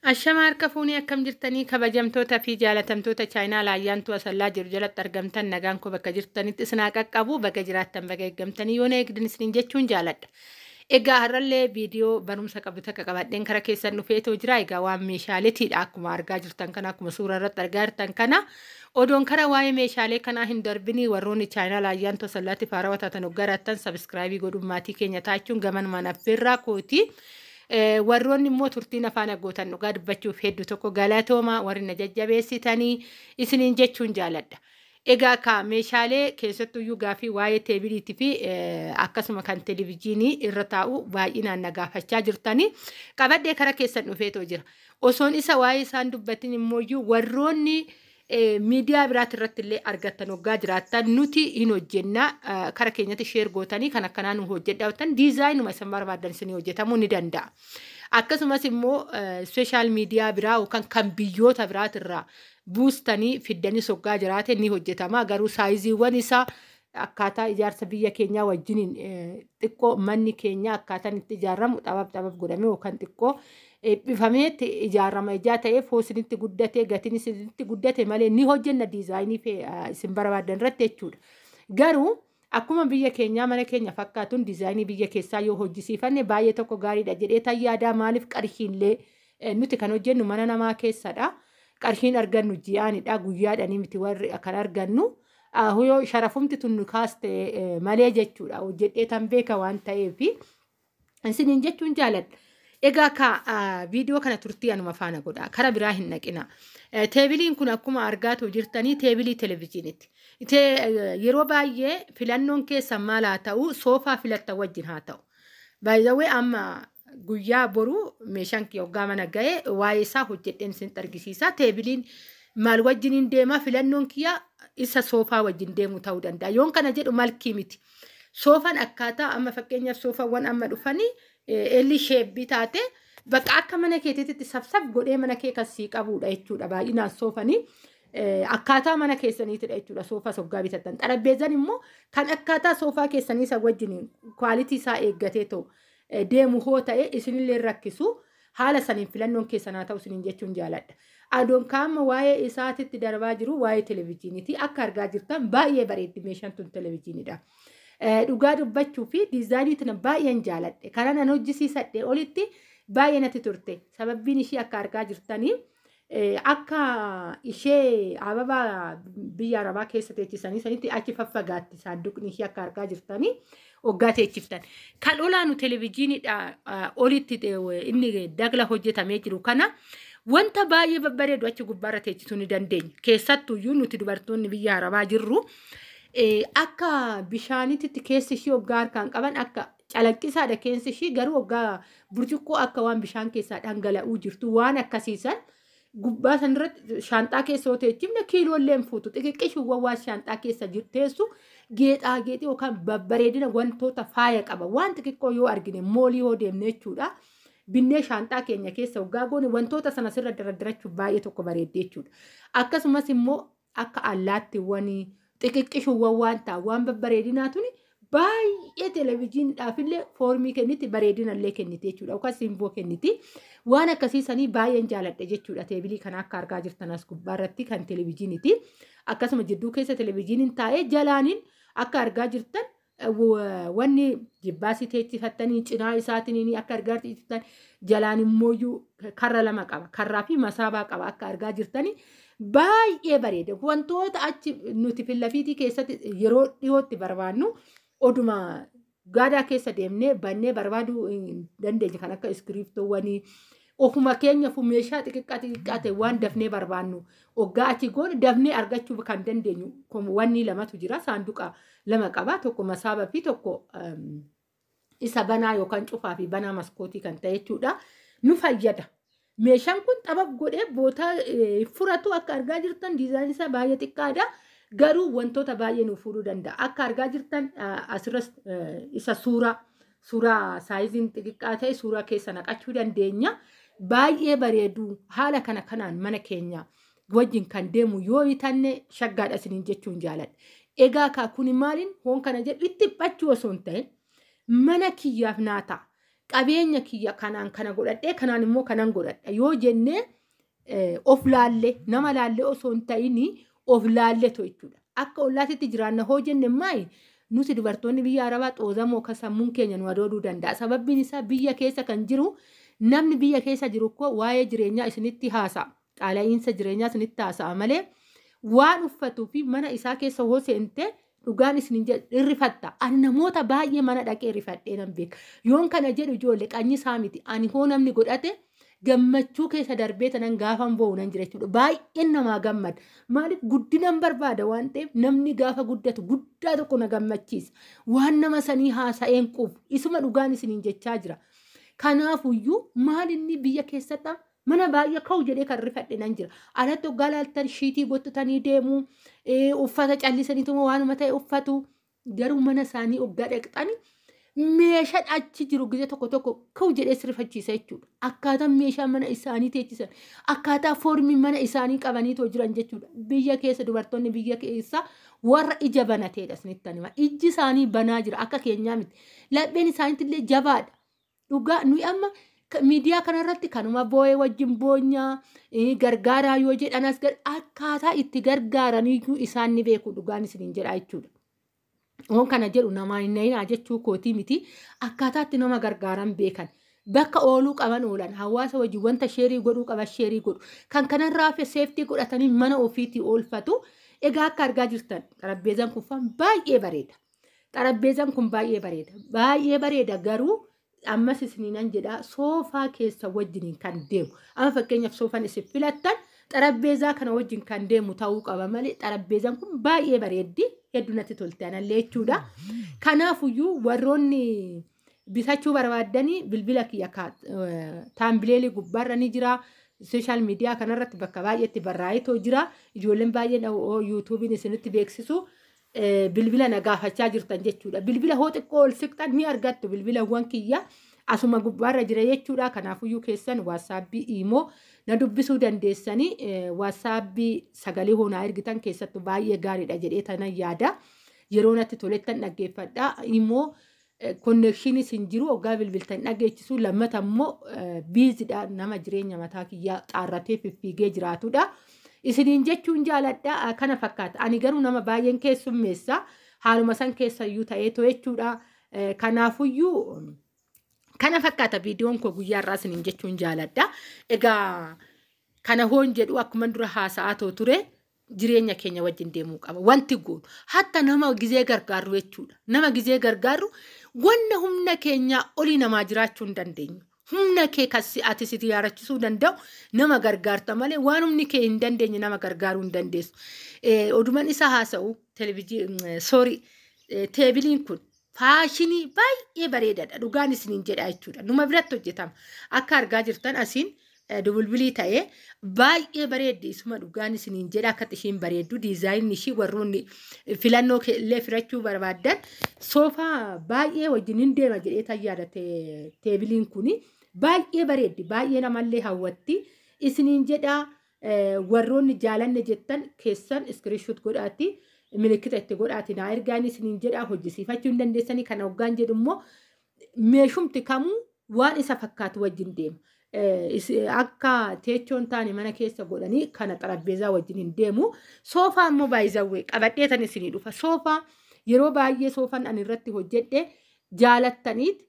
Ashama harka fuunee akkam jirtanii kabajamtoota fi jaalatamtoota chaayinaa laayyaantu asallaa jiru jalatti argamtan nagaan koo bakka jirtanitti isin haa qaqqabu baga jiraattan baga eeggamtanii yoona eegdan isiniin jechuun jaaladha. Egaa har'allee viidiyoo barumsa qabu takka qabadheen kara keessan dhufeetoo jira. Egaa waan meeshaaleetiidha akkuma argaa jirtan kana akkuma suura irratti argaa jirtan kana odoon kara waa'ee meeshaalee kanaa hin darbinii warroonni chaayinaa laayyaantu asallaatti faarawaa taatan hoggarattan subscribe godhuun maatii keenya taachuun gamanumaan affeerraa kooti. Warroonni immoo turtiin afaan gootan dhugaa dubbachuuf hedduu tokko galatooma warri na jajjabeessitanii isiniin jechuun jaaladha. Egaa ka meeshaalee keessattuyyuu gaafii waa'ee teebiliitii fi akkasuma kan televizyiinii irra taa'u baay'inaan na gaafachaa jirtanii qabadhee kara keessan dhufeetoo jira. Osoon isa waa'ee isaan dubbatin immooyyuu warroonni miidiyaa biraati irratti illee argattan hoggaa jiraattan nuti hin hojjenna kara keenyatti share gootanii kan akkanaa nu hojjedha jettan diizaayinuma isin barbaadan isinii hojjetamuu ni danda'a. Akkasumas immoo social media biraa yookaan kan biyyoota biraatirraa buustanii fiddanii hoggaa jiraate ni hojjetama. Garuu saayiziiwwan isaa akkaataa ijaarsa biyya keenyaa wajjiniin xiqqoo manni keenya akkaataan itti ijaaramu xabab xabab godhamee yookaan xiqqoo dhiphifameetti ijaarama ijaa ta'eef hoosinitti guddatee gatiin isinitti guddate malee ni hojjenna diizaayinii isin barbaadan irratti jechuudha. Garuu akkuma biyya keenyaa mana keenya fakkaatuun diizaayinii biyya keessaa yoo hojjisiifanne baay'ee tokko gaariidha jedhee tayyaadaa maaliif qarshiillee nuti kan hojjennu mana namaa keessadha. Qarshiin argannu ji'aanidha guyyaadhanii miti warri kan argannu. Yoo sharafumti tun nu kaaste malee jechuudha hojjedhee tan beeka waan ta'eef isiniin jechuun jaaladha. Egaa ka viidiyoo kana turtii anuma faana godha kara biraa hin naqina. Teebiliin kun akkuma argaatu jirtanii teebilii televizyiiniiti. Yeroo baay'ee filannoon keessan maal haa ta'u soofaa filattan wajjin haa ta'u. Baay'ee amma guyyaa boruu meeshaan kiyya hoggaa mana ga'e waa'ee isaa hojjedheen isinitti argisiisa. Teebiliin maal wajjiniin deema filannoon kiyya isa soofaa wajjin deemu ta'uu danda'a. Yoon kana jedhu malkii miti. Soofaan akkaataa amma fakkeenyaaf soofaawwan amma dhufanii L shape taate bakka akka mana keetiitti sabsab godhee mana kee kan sii qabudha jechuudha. Baay'inaan soofanii akkaataa mana keessaniitidha jechuudha soofaa soggaa bitattan. Xarapheezaan immoo kan akkaataa soofaa keessanii isa wajjin quality isaa eeggatee ta'u deemu hoo ta'e isinillee rakkisu haala saniin filannoon keessan haa ta'u isiniin jechuun jaaladha. Adoon kaama waa'ee isaatitti darbaa jiru waa'ee televizyiiniiti. Akka argaa jirtan baay'ee bareeddi meeshaan tun televizyiinidha. Dhugaa dubbachuu fi diizaayinii tana baay'een jaaladhe. Kanan an hojjisiisadhe olitti baay'ee natti turte. Sababbiin ishii akka argaa jirtanii akka ishee ababaa biyya arabaa keessa teechisanii sanitti achi faffagaatti saanduqni ishee akka argaa jirtanii hoggaa teechiftan. Kan olaanu televizyiiniidha olitti inni dagla hojjetamee jiru kana wanta baay'ee babbareedu achi gubbaarra teechisuu ni dandeenya. Keessattuyyuu nuti dubartoonni biyya arabaa jirru akka bishaanitti keessi ishee hoggaa harkaan qaban akka calaqqisaadha keessi ishee garuu hoggaa burcuqqoo akka waan bishaan keessaa dhangala'uu jirtu waan akkasiisan gubbaa sanarratti shaanxaa keessa yoo teechifne kiiloollee hin fuutu xixiqqishuuwwan waan shaanxaa keessa teessu geexaa geexii yookaan babbareedina wantoota faaya qaba waan xixiqqoo yoo argine moolii yoo deemne jechuudha. Binnee shaanxaa keenya keessa hoggaa goone wantoota sana sirra daraddarachuuf baay'ee tokko bareedde jechuudha. Akkasumas immoo akka allaattiiwwanii xixiqqishuuwwan waan ta'an waan babbareedinaa tuni baay'ee televizyiiniidhaaf illee foormii kenniti bareedina illee kenniti jechuudha yookaan simboo kenniti. Waan akkasii sanii baay'een jaaladhe jechuudha teebilii kana akka argaa jirtan as gubbaarratti kan televizyiiniiti. Akkasuma jidduu keessa televizyiiniin taa'ee jalaaniin akka argaa jirtan wanni jibbaasii teechifattanii cinaa isaatiin akka argaa jirtan jalaan immoo karra lama qaba karraa fi masaabaa qaba akka argaa jirtanii baay'ee bareeda wantoota achi nuti fillafiitii keessatti yeroo dhiyootti barbaannu oduma gaadaa keessa deemnee bannee barbaaduu dandeenya kan akka iskiriiptoowwanii ofuma keenyaaf meeshaa xixiqqaa xixiqqaa ta'e waan dafnee barbaannu hoggaa achi goone dafnee argachuu kan dandeenyu wanni lamatu jira saanduqa lama qaba tokko masaaba fi tokko isa banaa yookaan cufaa fi banaa maskootii kan ta'e jechuudha nu fayyada. Meeshaan kun xabab godhee bootaa furatu akka argaa jirtan diizaayinii isaa baay'ee xiqqaadha. Garuu wantoota baay'ee nuuf fuudhuu danda'a. Akka argaa jirtan asirras isa suuraa saayiziin xixiqqaa ta'e suuraa keessa naqachuu dandeenya. Baay'ee bareedu haala kana kanaan mana keenya wajjin kan deemu yoo bitanne shaggaadha isiniin jechuun jaaladha. Egaa kaa kuni maaliin hoon kana jedhu itti dhiphachuu osoo hin ta'in mana kiyyaaf naa ta'a. Qabeenya kiyya kanaan kana godhadhee kanaan immoo kanan godhadha yoo jennee of laallee nama laallee osoo hin ta'in of laalletu jechuudha. Akka ollaatitti jiraanna hoo jenne maayi nuti dubartoonni biyya Arabaa xoozamoo kan sammuun keenya nu adooduu danda'a. Sababbiin isaa biyya keessa kan jiru namni biyya keessa jiru koo waa'ee jireenyaa isinitti haasa'a. Qaala'iinsa jireenyaa isinitti haasa'a malee waan uffatuu fi mana isaa keessa hoo seente dhugaan isin rifatta. Ani namoota baay'ee mana dhaqee rifadhee nan beeka. Yoon kana jedhu ijoollee qanyi isaa miti. Ani hoo namni godhate gammachuu keessa darbee tanan gaafan boo'u nan jira jechuudha. Baay'een namaa gammada. Maaliif guddinan barbaada waan ta'eef namni gaafa guddatu guddaa tokko na gammachiisa. Waan nama sanii haasa'een quufu. Isuma dhugaan isiniin jechaa jira. Kanaafuyyuu maal inni biyya keessatti mana baay'ee ka'u jedhee kan rifadhe nan jira. Alatti hoggaa laaltan shiitii gottotanii deemu, uffata callisaniituma waanuma ta'e uffatu. Garuu mana isaanii hoggaa dhaqxani meeshaan achi jiru gizee tokko tokko ka'u jedhee sirrifachiisa jechuudha. Akkaataa meeshaa mana isaanii teechisan, akkaataa foormii mana isaanii qabaniitoo jiran jechuudha. Biyya keessa dubartoonni biyya keessa warra ija banateedha isinitti hima. Ijji isaanii banaa jira akka keenyaa miti. Lapheen isaaniitillee jabaadha. Dhugaa nuyi amma miidiyaa kanarratti kanuma boo'ee wajjin boonyaa gargaaraa yoo jedhan as akkaataa itti gargaaraniyyuu isaan ni beeku dhugaan isiniin jedha jechuudha. Waan kana jedhu namaa hin nayinaa jechuu kootii miti. Akkaataa itti nama gargaaran beekan. Bakka ooluu qaban oolan. Hawaasa wajjin wanta sheerii godhuu qaban sheerii godhu. Kan kanarraa hafe seeftii godhatanii mana ofiitii oolfatu. Egaa akka argaa jirtan xarapheezaan kun baay'ee bareeda. Xarapheezaan kun baay'ee bareeda. Baay'ee bareeda garuu ammas isiniinan jedhaa soofaa keessa wajjiniin kan deemu. Amma fakkeenyaaf soofaan isin filattan xarapheezaa kana wajjin kan deemu ta'uu qaba malee xarapheezaan kun baay'ee bareeddi. Hedduu natti tolte anallee jechuudha. Kanaafuyyuu warroonni bitachuu barbaaddanii bilbila kiyya taambileelii gubbaarra ni jira. Sooshaal miidiyaa kanarratti bakka baay'eetti barraa'eetoo jira. Ijoolleen baay'een yuutuubiin isinitti beeksisu bilbila na gaafachaa jirtan jechuudha. Bilbila hoo xiqqoo ol siqxan ni argattu bilbilawwan kiyya asuma gubbaarra jira jechuudha. Kanaafuyyuu keessan waasaabbii iimoo na dubbisuu dandeessanii waasaabbii sagalee hoonaa ergitan keessattuu baay'ee gaariidha jedhee tanan yaada. Yeroo natti tolettan dhaggeeffadha. Imoo konnekshiinis hin jiru hoggaa bilbiltan dhageessisu lammata immoo biizidha nama jireenya mataa kiyyaa xaarratee fiffiigee jiraatudha. Isiniin jechuun jaaladha kana fakkaata. Ani garuu nama baay'een keessummeessa. Haaluma san keessayyuu ta'eetoo jechuudha. Kanaafuyyuu kana fakkaata viidiyoon koo guyyaa irraa isiniin jechuun jaaladha. Egaa kana hoon jedhu akkuma dura haasa'aa ture jireenya keenya wajjin deemuu qaba. Wanti goonu hatta nama gizee gargaarru jechuudha. Nama gizee gargaarru wanna humna keenyaa olii namaa jiraachuu hin dandeenyu. Humna kee kasi ati si yaarachisuu danda'u nama gargaarta malee waan humni kee hin dandeenye nama gargaaruu hin dandeessu. Oduman isa haasa'u teebiliin kun faashinii baay'ee bareedaadha. Dhugaan isiniin jedha jechuudha. Numa biratti hojjetama. Akka argaa jirtan asiin dubulbilii ta'ee baay'ee bareeddi. Isuma dhugaan isiniin jedha akka ishiin bareeddu diizaayinni ishii warroonni filannoo illee filachuu barbaaddan soofaa baay'ee wajjin hin deema jedhee tayyaada teebiliin kuni baay'ee bareeddi. Baay'ee namallee hawwatti. Isiniin jedha warroonni jaalanne jettan keessan iskiriishuut godhaatti. Milikkita itti godhaati naa ergaan isiniin jedha hojjisiifachuu hin dandeessanii. Kana hoggaan jedhu immoo meeshumti kamuu waan isa fakkaatu wajjin deema. Akka teechoon taane mana keessa godhanii kana xarapheezaa wajjin hin deemu. Soofaa immoo baay'izawwee qabadhee tan isinii dhufa. Soofaa yeroo baay'ee soofaan ani irratti hojjedhe jaalattaniit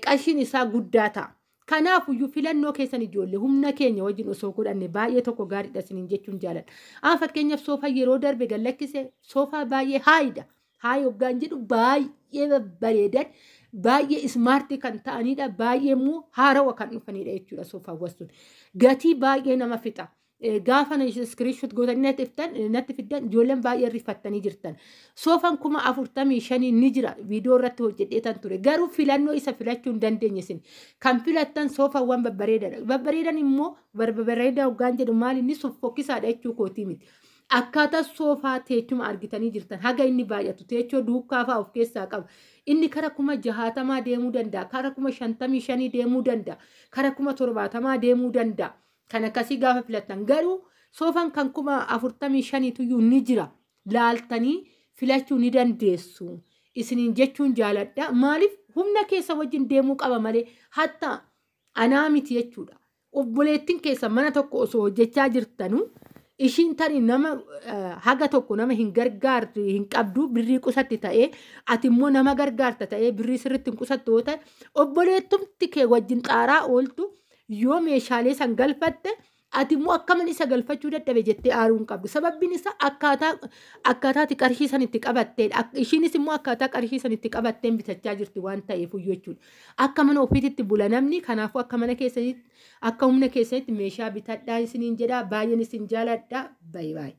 qarshiin isaa guddaa ta'a. Kanaafuyyuu filannoo keessan ijoollee humna keenya wajjin osoo godhanne baay'ee tokko gaariidha isiniin jechuun jaaladha. Amma fakkeenyaaf soofaa yeroo darbe gallakkise soofaa baay'ee haayidha. Haayi hoggaan jedhu baay'ee babbareedan baay'ee ismaartii kan ta'anidha. Baay'ee immoo haarawa kan dhufanidha jechuudha soofaawwan sun. Gatii baay'ee nama fixa. Gaafa iskiriishuut gootanii natti fiddan ijoolleen baay'ee rifattanii jirtan. Soofaan 45,000 ni jira viidiyoo irratti hojjedheetan ture. Garuu filannoo isa filachuu hin dandeenye isin. Kan filattan soofaawwan babbareedaadha. Babbareedan immoo babbareedaa hoggaan jedhu maal inni soffokkisaadha jechuu kootii miti. Akkaataa soofaa teechuma argitanii jirtan haga inni baay'atu teechoo duukaa fa'aa of keessaa qaba. Inni kara 60,000 deemuu danda'a. Kara 55,000 deemuu danda'a. Kara 70,000 deemuu danda'a. Kan akkasii gaafa filattan garuu soofaan kan 45,000 ni jira. Laaltanii filachuu ni dandeessu. Isiniin jechuun jaaladha. Maaliif Humna keessa wajjin deemuu qaba malee hatta anaa miti jechuudha. Obboleettiin keessa mana tokko osoo hojjechaa jirtanuu ishiin tani nama haga tokko nama hin gargaartu hin qabdu, birrii qusatti ta'ee, ati immoo nama gargaarta ta'ee birrii sirriitti hin qusattu yoo ta'e, obboleettumti kee wajjin xaaraa ooltu yoo meeshaalee san galfatte, ati immoo akkaman isa galfachuu dadhabe jettee aaruu hin qabdu. Sababbiin isaa akkaataati qarshii san itti qabatteedha. Ishiinis immoo akkaataa qarshii san itti qabatteen bitachaa jirti waan ta'eef jechuudha. Akka mana ofiititti bula namni. Kanaafuu akka mana keessanitti, akka humna keessanitti meeshaa bitadhaa isiniin jedha. Baay'een isin jaaladha. Baay'ee baay'ee.